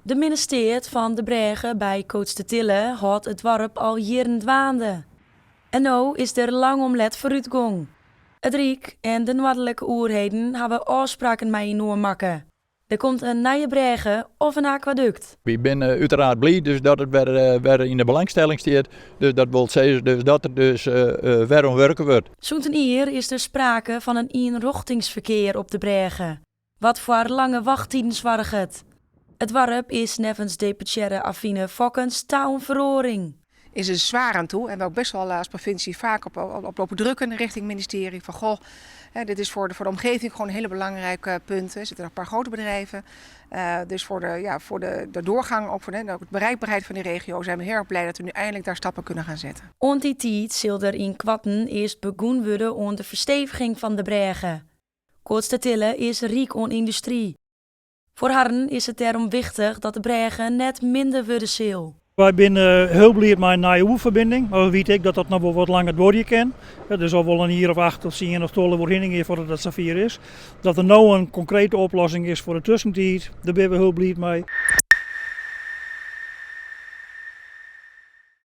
De minne steat fan de brêge by Kootstertille hâldt it doarp al jierren dwaande. En no is der lang om let foarútgong. It Ryk en de noardlike oerheden hawwe ôfspraken mei-inoar makke. Der komt in nije brêge of in akwadukt. Wy binne uteraard bliid dus dat it wer yn de belangstelling stiet. Dus dat wol sizze dus dat der dus wer oan wurke wurdt. Sûnt in jier is der sprake fan in ienrjochtingsferkear op de brêge, wat foar lange wachttiden soarget. It doarp is neffens deputearre Avine Fokkens ta oan feroaring. Is er zwaar aan toe en we ook best wel als provincie vaak op lopen drukken richting het ministerie van goh, hè, dit is voor de omgeving gewoon een hele belangrijke punt. Er zitten nog een paar grote bedrijven. Dus voor de, ja, voor de doorgang, ook voor de bereikbaarheid van de regio, zijn we heel erg blij dat we nu eindelijk daar stappen kunnen gaan zetten. Oant dy tiid sil der ynkoarten earst begûn wurde oan de fersteviging fan de brêge. Koatstertille is ryk oan yndustry. Foar harren is it dêrom wichtich dat de brêge net minder wurde sil. Wy binne hiel bliid mei in nije oerferbining, mar we witte ek dat dat noch wol wat langer duorje kin. Der sil wol in jier of 8 of 10 of 12 oerhinne gean foardat dat safier is. Dat der no in konkrete oplossing is foar de tuskentiid, dêr binne we hiel bliid mei.